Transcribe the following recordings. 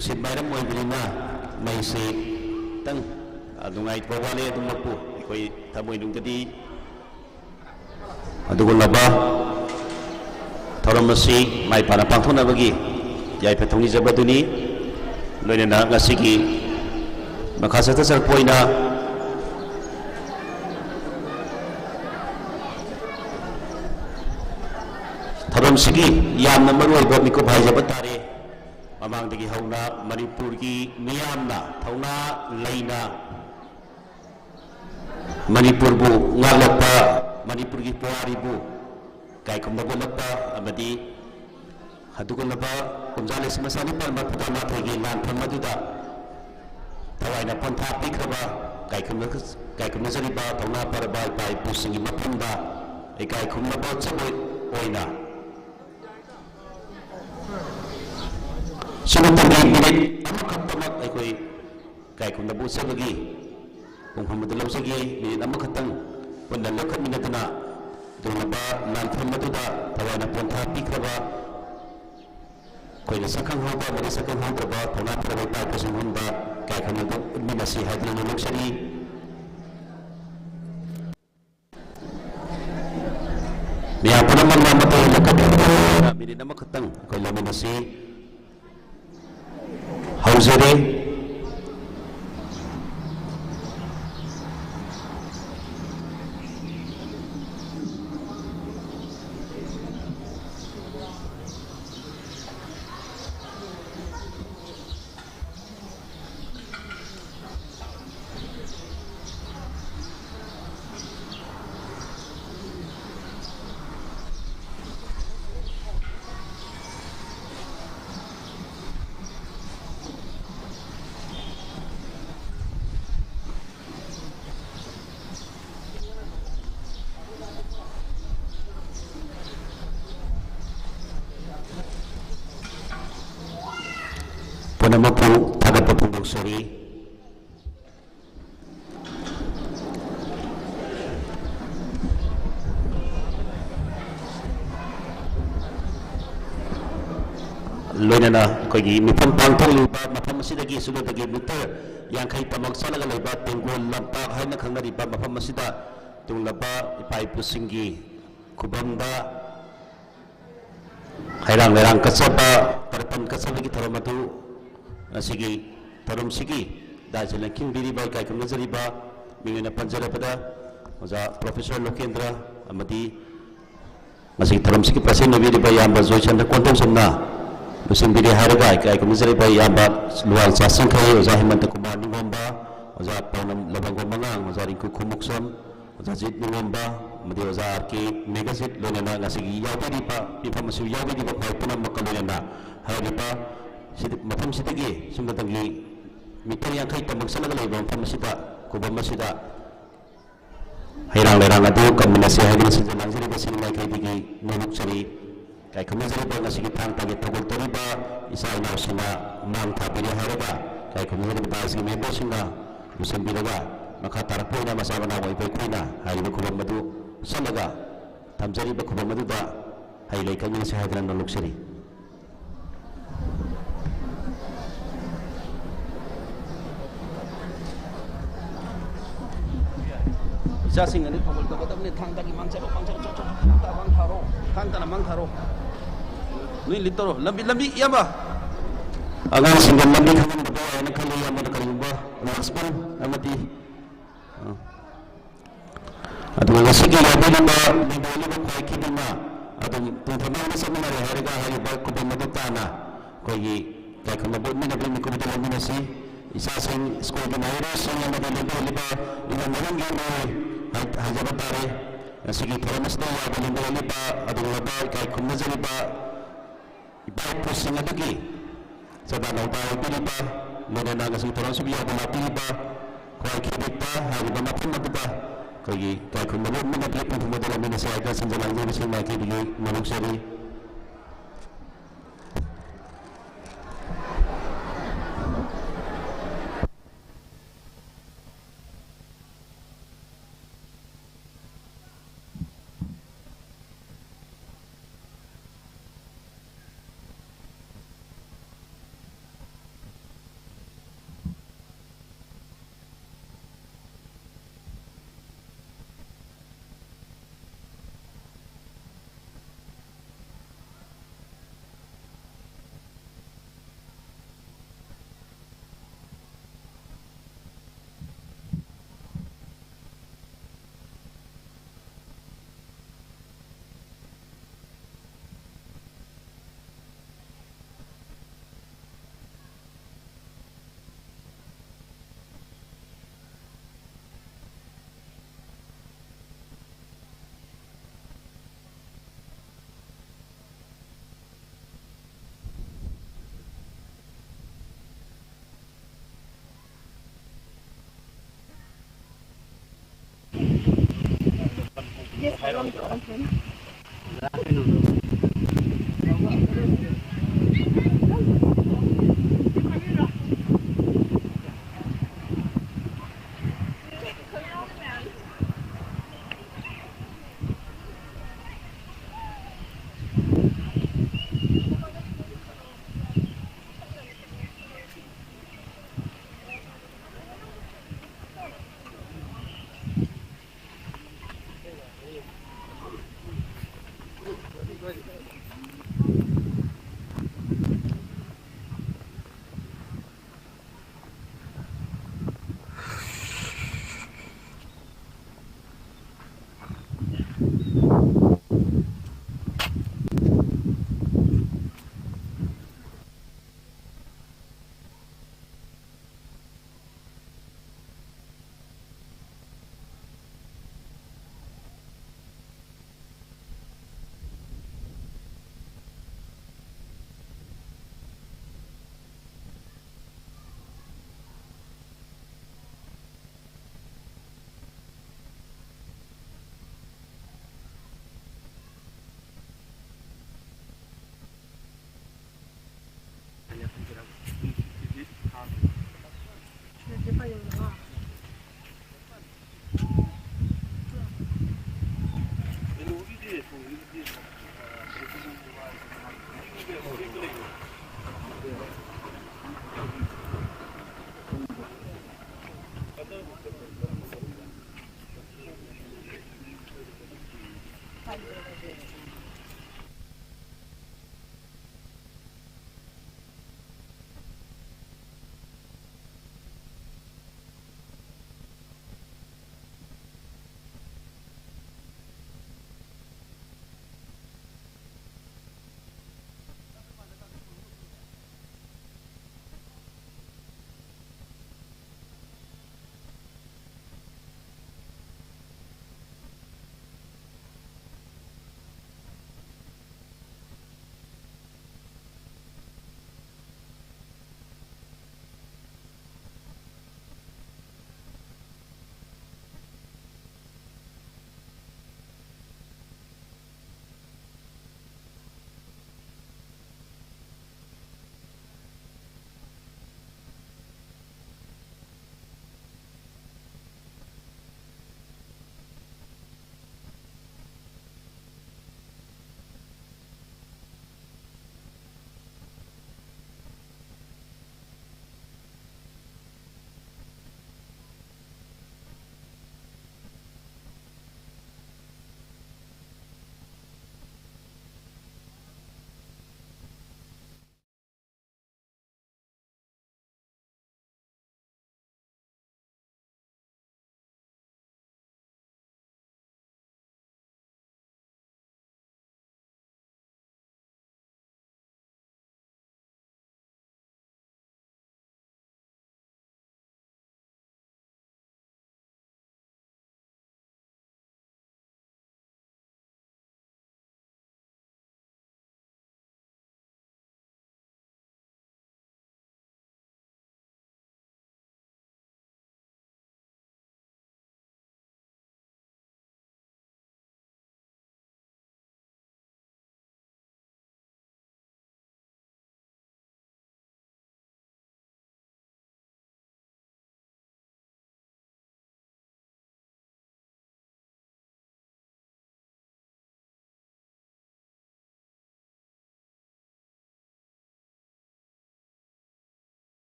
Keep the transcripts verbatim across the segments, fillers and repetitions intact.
ꯅꯨꯡꯁꯤꯠ ꯃꯥꯏꯔꯝ ꯑꯣꯏꯕꯅꯤꯅ ꯃꯩꯁꯤ ꯈꯤꯇꯪ, ꯑ, ꯅꯨꯡꯉꯥꯏꯇꯕ ꯋꯥꯠꯂꯦ꯫ ꯑꯗꯨꯃꯛꯄꯨ ꯑꯩꯈꯣꯏ ꯊꯃꯣꯏꯅꯨꯡꯗꯗꯤ ꯑꯗꯨꯒꯨꯝꯂꯕ ꯊꯧꯔꯝ ꯑꯁꯤ ꯃꯥꯏ ꯄꯥꯛꯅ ꯄꯥꯡꯊꯣꯛꯅꯕꯒꯤ ꯌꯥꯏꯐ ꯊꯧꯅꯤꯖꯕ ꯑꯗꯨꯅꯤ꯫ ꯂꯣꯏꯅꯅ ꯉꯁꯤꯒꯤ ꯃꯈꯥ ꯆꯠꯊꯖꯔꯛꯄ ꯑꯣꯏꯅ ꯊꯧꯔꯝꯁꯤꯒꯤ ꯌꯥꯝꯅ ꯃꯔꯨꯑꯣꯏꯕ ꯃꯤꯀꯨꯞ ꯍꯥꯏꯖꯕ ꯇꯥꯔꯦ꯫ ꯃꯃꯥꯡꯗꯒꯤ ꯍꯧꯅ ꯃꯅꯤꯄꯨꯔꯒꯤ ꯃꯤꯌꯥꯝꯅ ꯊꯧꯅꯥ ꯂꯩꯅ ꯃꯅꯤꯄꯨꯔꯕꯨ ꯉꯥꯛꯂꯛꯄ, ꯃꯅꯤꯄꯨꯔꯒꯤ ꯄꯨꯋꯥꯔꯤꯕꯨ ꯀꯥꯏꯈꯨꯝꯅꯕ ꯎꯠꯂꯛꯄ ꯑꯃꯗꯤ ꯑꯗꯨꯒꯨꯝꯂꯕ ꯀꯨꯝꯖꯥ ꯂꯤꯁꯤꯡ ꯑꯃ ꯆꯅꯤꯄꯥꯟ ꯃꯔꯤꯐꯨꯇꯔꯥ ꯃꯥꯊꯣꯏꯒꯤ ꯂꯥꯟꯐꯝ ꯑꯗꯨꯗ ꯊꯋꯥꯏꯅ ꯄꯣꯟꯊꯥ ꯄꯤꯈ꯭ꯔꯕ ꯀꯥꯏꯈꯨꯝꯅ-, ꯀꯥꯏꯈꯨꯝꯅꯖꯔꯤꯕ ꯊꯧꯅꯥ ꯐꯔꯕ ꯏꯄꯥ ꯏꯄꯨꯁꯤꯡꯒꯤ ꯃꯐꯝꯗ ꯏꯀꯥꯏ ꯈꯨꯝꯅꯕ ꯖꯒꯣꯏ ꯑꯣꯏꯅ ꯁꯤꯃꯇꯪꯒꯤ ꯃꯤꯅꯤꯠ ꯑꯃꯈꯛꯇꯃꯛ ꯑꯩꯈꯣꯏ ꯏꯀꯥꯏ ꯈꯨꯝꯅꯕ ꯎꯠꯆꯕꯒꯤ ꯄꯨꯡꯐꯝ ꯑꯗꯨ ꯂꯧꯖꯒꯦ꯫ ꯃꯤꯅꯤꯠ ꯑꯃꯈꯛꯇꯪ ꯄꯨꯟꯅ ꯂꯦꯞꯈꯠꯃꯤꯟꯅꯗꯨꯅ ꯑꯗꯨꯒꯨꯝꯂꯕ ꯂꯥꯟꯐꯝ ꯑꯗꯨꯗ ꯊꯋꯥꯏꯅ ꯄꯣꯟꯊꯥ ꯄꯤꯈ꯭ꯔꯕ ꯑꯩꯈꯣꯏꯅ ꯁꯛꯈꯪꯍꯧꯕ ꯑꯃꯗꯤ ꯁꯛꯈꯪꯍꯧꯗ꯭ꯔꯕ ꯊꯧꯅꯥ ꯐꯔꯕ ꯏꯄꯥ ꯏꯄꯨꯁꯤꯡ ꯃꯐꯝꯗ ꯏꯀꯥꯏ ꯈꯨꯝꯅꯕ ꯎꯠꯃꯤꯟꯅꯁꯤ ꯍꯥꯏꯗꯨꯅ ꯅꯣꯡꯂꯨꯛꯆꯔꯤ꯫ ꯃꯤꯌꯥꯝ ꯄꯨꯝꯅꯃꯛꯅ ꯃꯇꯧ ꯂꯦꯞꯈꯠꯄꯤꯌꯨ꯫ ꯃꯤꯅꯤꯠ ꯑꯃꯈꯛꯇꯪ ꯑꯩꯈꯣꯏ ꯂꯧꯃꯤꯟꯅꯁꯤ꯫ ꯍꯧꯖꯔꯦ꯫ ꯄꯨꯝꯅꯃꯛꯄꯨ ꯊꯥꯒꯠꯄ ꯐꯣꯡꯗꯣꯛꯆꯔꯤ꯫ ꯂꯣꯏꯅꯅ ꯑꯩꯈꯣꯏꯒꯤ ꯃꯤꯐꯝ ꯄꯥꯡꯊꯣꯛꯂꯤꯕ ꯃꯐꯝ ꯑꯁꯤꯗꯒꯤ ꯁꯨꯞꯅꯇꯒꯤ ꯃꯤꯇꯔ ꯌꯥꯡꯈꯩ ꯇꯃꯛ ꯆꯠꯂꯒ ꯂꯩꯕ ꯇꯦꯡꯒꯣꯜ ꯂꯝꯄꯥꯛ ꯍꯥꯏꯅ ꯈꯪꯅꯔꯤꯕ ꯃꯐꯝ ꯑꯁꯤꯗ ꯇꯨꯡꯂꯕ ꯏꯄꯥ ꯏꯄꯨꯁꯤꯡꯒꯤ ꯈꯨꯕꯝꯗ ꯍꯩꯔꯥꯡ ꯂꯩꯔꯥꯡ ꯀꯠꯆꯕ, ꯇꯔꯄꯟ ꯀꯠꯆꯕꯒꯤ ꯊꯧꯔꯝ ꯑꯗꯨ ꯉꯁꯤꯒꯤ ꯊꯧꯔꯝꯁꯤꯒꯤ ꯗꯥꯏꯁ ꯂꯦꯡꯈꯤꯟꯕꯤꯔꯤꯕ, ꯏꯀꯥꯏ ꯈꯨꯝꯅꯖꯔꯤꯕ ꯃꯤꯡ ꯑꯣꯏꯅ ꯄꯟꯖꯔꯕꯗ ꯑꯣꯖꯥ ꯄ꯭ꯔꯣꯐꯦꯁꯔ ꯂꯣꯀꯦꯟꯗ꯭ꯔ ꯑꯃꯗꯤ ꯃꯁꯤꯒꯤ ꯊꯧꯔꯝꯁꯤꯒꯤ ꯄ꯭ꯔꯁꯤꯗꯦꯟ ꯑꯣꯏꯕꯤꯔꯤꯕ ꯏꯌꯥꯝꯕ ꯖꯣꯏꯆꯟꯗ꯭ꯔ ꯀꯣꯟꯊꯧꯖꯝꯅ ꯂꯣꯏꯁꯤꯟꯕꯤꯔꯦ ꯍꯥꯏꯔꯒ ꯏꯀꯥꯏ ꯈꯨꯝꯅꯖꯔꯤꯕ ꯏꯌꯥꯝꯕ ꯂꯨꯋꯥꯡ ꯆꯥꯁꯤꯡꯈꯩ, ꯑꯣꯖꯥ ꯍꯦꯃꯟꯇ ꯀꯨꯃꯥꯔ ꯅꯤꯡꯉꯣꯝꯕ, ꯑꯣꯖꯥ ꯄꯥꯎꯅꯝ ꯂꯩꯕꯥꯡꯕꯝ ꯑꯉꯥꯡ, ꯑꯣꯖꯥ ꯔꯤꯡꯀꯨ ꯈꯨꯃꯨꯛꯆꯝ, ꯑꯣꯖꯥ ꯖꯤꯠ ꯅꯤꯡꯉꯣꯝꯕ ꯑꯃꯗꯤ ꯑꯣꯖꯥ ꯑꯥꯔ ꯀꯦ ꯃꯦꯘꯖꯤꯠ ꯂꯣꯏꯅꯅ ꯉꯁꯤꯒꯤ ꯌꯥꯎꯕꯤꯔꯤꯕ, ꯃꯤꯐꯝ ꯑꯁꯤꯕꯨ ꯌꯥꯎꯕꯤꯔꯤꯕ ꯈ꯭ꯋꯥꯏ ꯄꯨꯝꯅꯃꯛꯀ ꯂꯣꯏꯅꯅ ꯍꯥꯏꯔꯤꯕ ꯁꯤꯗ, ꯃꯐꯝꯁꯤꯗꯒꯤ ꯁꯨꯞꯅꯇꯒꯤ ꯃꯤꯇꯔ ꯌꯥꯡꯈꯩ ꯇꯃꯛ ꯆꯠꯂꯒ ꯂꯩꯕ ꯃꯐꯝ ꯑꯁꯤꯗ, ꯈꯨꯕꯝ ꯑꯁꯤꯗ ꯍꯩꯔꯥꯡ ꯂꯩꯔꯥꯡ ꯑꯗꯨ ꯀꯝꯃꯤꯟꯅꯁꯤ ꯍꯥꯏꯗꯨꯅ ꯁꯤꯟꯖ ꯂꯥꯡꯖꯔꯤꯕꯁꯤꯡ ꯃꯥꯏꯀꯩꯗꯒꯤ ꯅꯣꯂꯨꯛꯆꯔꯤ꯫ ꯏꯀꯥꯏ ꯈꯨꯝꯅꯖꯔꯤꯕ ꯉꯁꯤꯒꯤ ꯊꯥꯡ ꯇꯥꯒꯤ ꯊꯧꯒꯜ ꯇꯧꯔꯤꯕ ꯏꯆꯥ ꯏꯅꯥꯎꯁꯤꯡꯅ ꯃꯥꯡ ꯊꯥꯕꯤꯔꯦ ꯍꯥꯏꯔꯒ ꯏꯀꯥꯏ ꯈꯨꯝꯅꯖꯔꯤꯕ ꯗꯥꯏꯁꯀꯤ ꯃꯦꯝꯕꯔꯁꯤꯡꯅ ꯂꯣꯏꯁꯤꯟꯕꯤꯔꯒ ꯃꯈꯥ ꯇꯥꯔꯛꯄ ꯑꯣꯏꯅ ꯃꯆꯥ ꯃꯅꯥꯎ ꯑꯣꯏꯕ ꯑꯩꯈꯣꯏꯅ ꯍꯥꯏꯔꯤꯕ ꯈꯨꯕꯝ ꯑꯗꯨ ꯆꯠꯂꯒ ꯊꯝꯖꯔꯤꯕ ꯈꯨꯕꯝ ꯑꯗꯨꯗ ꯍꯩ ꯂꯩ ꯀꯠꯃꯤꯟꯅꯁꯤ ꯍꯥꯏꯗꯨꯅ ꯅꯣꯂꯨꯛꯆꯔꯤ꯫ ꯏꯆꯥꯁꯤꯡ ꯑꯅꯤ ꯊꯧꯒꯜ ꯇꯧꯒꯗꯕꯅꯤ꯫ ꯊꯥꯡ ꯇꯥꯒꯤ ꯃꯥꯡ ꯆꯠꯂꯣ, ꯃꯥꯡ ꯆꯠꯂꯣ, ꯆꯠ, ꯆꯠ, ꯊꯥꯡ ꯇꯥ ꯃꯥꯡ ꯊꯥꯔꯣ, ꯊꯥꯡ ꯇꯥꯅ ꯃꯥꯡ ꯊꯥꯔꯣ꯫ ꯅꯣꯏ ꯂꯤꯠ ꯇꯧꯔꯣ꯫ ꯂꯝꯕꯤ, ꯂꯝꯕꯤ, ꯏꯌꯥꯝꯕ꯫ ꯑꯉꯥꯡꯁꯤꯡꯗ ꯂꯝꯕꯤ ꯈꯪꯍꯟꯕꯗ ꯍꯥꯏꯅ ꯈꯜꯂꯤ, ꯏꯌꯥꯝꯕꯅ ꯀꯔꯤꯒꯨꯝꯕ ꯂꯛꯁꯃꯟ ꯑꯃꯗꯤ, ꯑ, ꯑꯗꯨꯒ ꯉꯁꯤꯒꯤ ꯌꯥꯎꯕꯤꯔꯤꯕ ꯂꯦꯡꯗꯧꯔꯤꯕ ꯈ꯭ꯋꯥꯏ ꯈꯤꯕꯤꯅ ꯑꯗꯨꯝ ꯇꯨꯡꯊꯕ ꯑꯣꯏꯅ ꯆꯠꯃꯤꯟꯅꯔꯦ ꯍꯥꯏꯔꯒ ꯍꯥꯏꯔꯤꯕ ꯈꯨꯕꯝ ꯑꯗꯨ ꯇꯥꯅ ꯑꯩꯈꯣꯏꯒꯤ ꯏꯀꯥꯏ ꯈꯨꯝꯅꯕ ꯎꯠꯃꯤꯟꯅꯕꯒꯤ ꯃꯤꯀꯨꯞ ꯑꯗꯨ ꯂꯧꯃꯤꯟꯅꯁꯤ꯫ ꯏꯆꯥꯁꯤꯡ, ꯁ꯭ꯀꯨꯜꯒꯤ ꯃꯍꯩꯔꯣꯏꯁꯤꯡ ꯑꯃꯗꯤ ꯂꯦꯡꯗꯧꯔꯤꯕ ꯏꯃꯨꯡ ꯃꯅꯨꯡꯒꯤ ꯃꯤꯑꯣꯏ ꯍꯥꯏ-, ꯍꯥꯏꯖꯕ ꯇꯥꯔꯦ꯫ ꯉꯁꯤꯒꯤ ꯊꯧꯔꯝ ꯑꯁꯤꯗ ꯌꯥꯎꯕ ꯂꯦꯡꯗꯧꯔꯤꯕ ꯑꯗꯨꯒꯨꯝꯂꯕ ꯏꯀꯥꯏ ꯈꯨꯝꯅꯖꯔꯤꯕ ꯏꯄꯥ ꯏꯄꯨꯁꯤꯡ ꯑꯗꯨꯒꯤ ꯆꯠꯅ ꯂꯧꯗꯥ ꯑꯣꯏꯕꯤꯔꯤꯕ, ꯂꯣꯏꯅꯅ ꯉꯁꯤ ꯊꯧꯔꯝꯁꯤꯕꯨ ꯌꯥꯎꯕ ꯂꯥꯛꯄꯤꯔꯤꯕ ꯈ꯭ꯋꯥꯏ ꯈꯦꯕꯤꯛꯇ ꯍꯥꯏꯔꯤꯕ ꯃꯐꯝ ꯑꯗꯨꯗ ꯑꯩꯈꯣꯏꯒꯤ ꯏꯀꯥꯏ ꯈꯨꯝꯅꯕ ꯎꯠꯃꯤꯟꯅꯕꯒꯤ ꯄꯟꯊꯨꯡ ꯑꯗꯨ ꯂꯧꯃꯤꯟꯅꯁꯤ ꯍꯥꯏꯗꯨꯅ ꯁꯤꯟꯖ ꯂꯥꯡꯖꯕꯁꯤꯡ ꯃꯥꯏꯀꯩꯗꯒꯤ ꯅꯣꯂꯨꯛꯆꯔꯤ꯫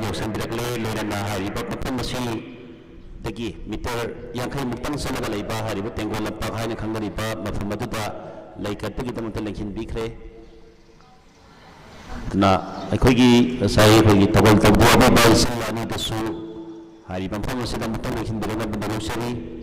ꯌꯧꯁꯤꯟꯕꯤꯔꯛꯂꯦ꯫ ꯂꯣꯏꯅꯅ ꯍꯥꯏꯔꯤꯕ ꯃꯐꯝ ꯑꯁꯤꯗꯒꯤ ꯃꯤꯇꯔ ꯌꯥꯡꯈꯩ ꯃꯨꯛꯇꯪ ꯆꯠꯂꯒ ꯂꯩꯕ ꯍꯥꯏꯔꯤꯕ ꯇꯦꯡꯒꯣꯜ ꯂꯝꯄꯥꯛ ꯍꯥꯏꯅ ꯈꯪꯅꯔꯤꯕ ꯃꯐꯝ ꯑꯗꯨꯗ ꯂꯩ ꯀꯠꯄꯒꯤꯗꯃꯛꯇ ꯂꯦꯡꯁꯤꯟꯕꯤꯈ꯭ꯔꯦ꯫ ꯑꯗꯨꯅ ꯑꯩꯈꯣꯏꯒꯤ ꯉꯁꯥꯏ ꯑꯩꯈꯣꯏꯒꯤ ꯊꯧꯒꯜ ꯇꯧꯕ ꯏꯆꯤꯜ ꯑꯅꯤꯗꯁꯨ ꯍꯥꯏꯔꯤꯕ ꯃꯐꯝ ꯑꯁꯤꯗ ꯑꯃꯨꯛꯇꯪ ꯂꯦꯡꯁꯤꯟꯕꯤꯔꯛꯅꯕ ꯅꯤꯡꯁꯤꯡꯖꯔꯤ꯫